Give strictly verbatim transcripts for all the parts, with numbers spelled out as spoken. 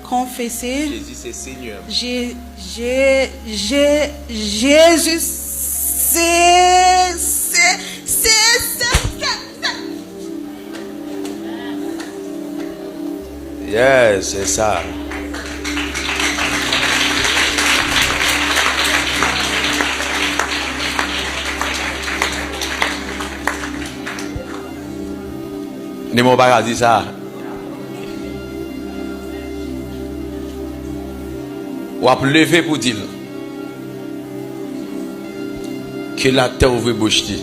Konfese. Jezi se Senyè. Je, je, je, Jezi se, se, se, se, se, se. Yes, se sa. Ni mon pa ka di sa. W ap leve pou di l. Ke latè ouvri bouch li.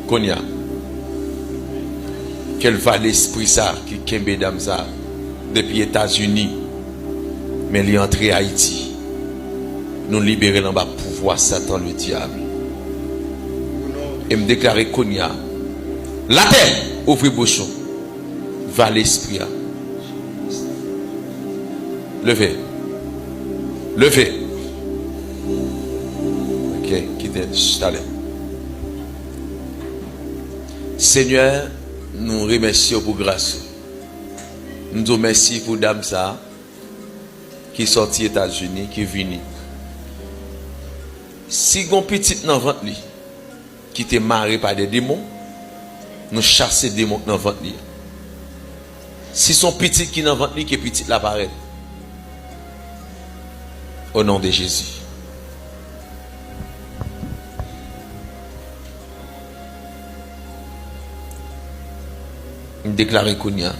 Kounye a. Ke l va lespri sa ki kenbe dam sa depi Etazini. Men li antre Ayiti. Nou libere l anba pouvwa Satan ledyab. E m deklare kounye a. Latè ouvri bouch ou. Va lespri a. Leve. Leve. Ok, kite, ch, talè. Senyè, nou remèsye w pou gras ou. Nou di w mèsi pou dam sa a ki sòti Etazini, ki vini. Si gon pitit nan vant li, ki te mare pa de demon, nou chase demon k nan vant li. Si se yon pitit ki nan vant li, ke pitit la parèt. O non de Jezi. M deklare kounye a.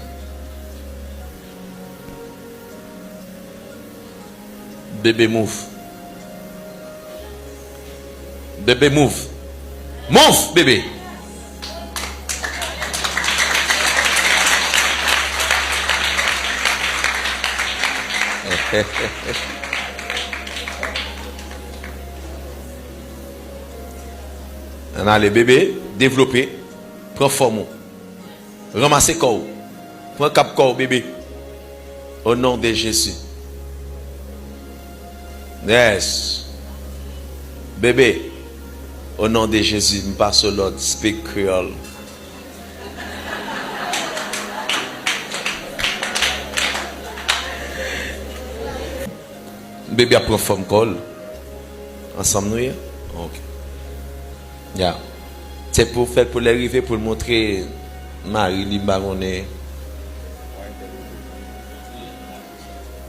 Bebe move. Bebe move. Move, bebe. Ann ale, bebe, devlope. Pran fòm ou. Ranmase kò w. Pran kap kò w, bebe. O non de Jezi. Yes. Bebe. O non de Jezi, m pase w lòd, speak Creole. Bebe ap pran fòm kò l. Ansanm nou ye? Ok. Ya. Se pou fè l pou lè rive pou l montre mari li, m pa konnen.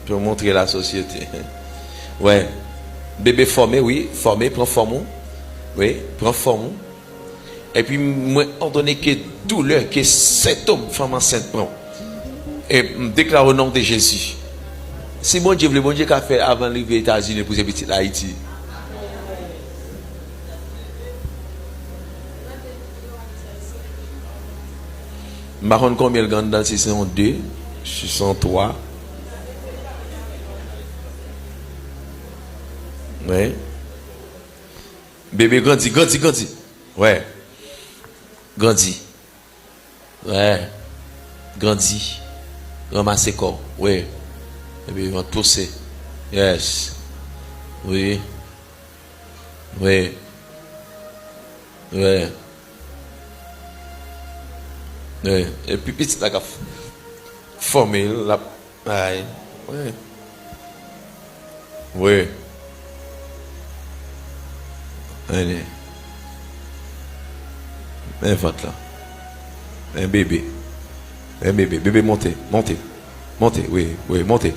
Pou l montre lasosyete. Wè. Bebe fòme, wi. Fòme, pran fòm ou. Wi, pran fòm ou. Epi mwen òdone ke doulè, ke sentòm fanm ansent pran. E m deklare o non de Jezi. Si Bondye vle, Bondye ka fè avan l rive Etazini pou se pitit la Ayiti. M pa konn konbyen l gen anndan, si se yon de, si se yon twa. Wi. Bebe grandi, grandi, grandi. Wè. Grandi. Wè. Grandi. Ranmase kò w. Wi. Epi vant pouse. Yes. Wi. Wi. Wi. Wi. Epi pitit la k ap fòme, l ap Ay, wi. Wi. Men, men vant lan. Men bebe. Men bebe. Bebe monte, monte. Monte, wi, wi, monte.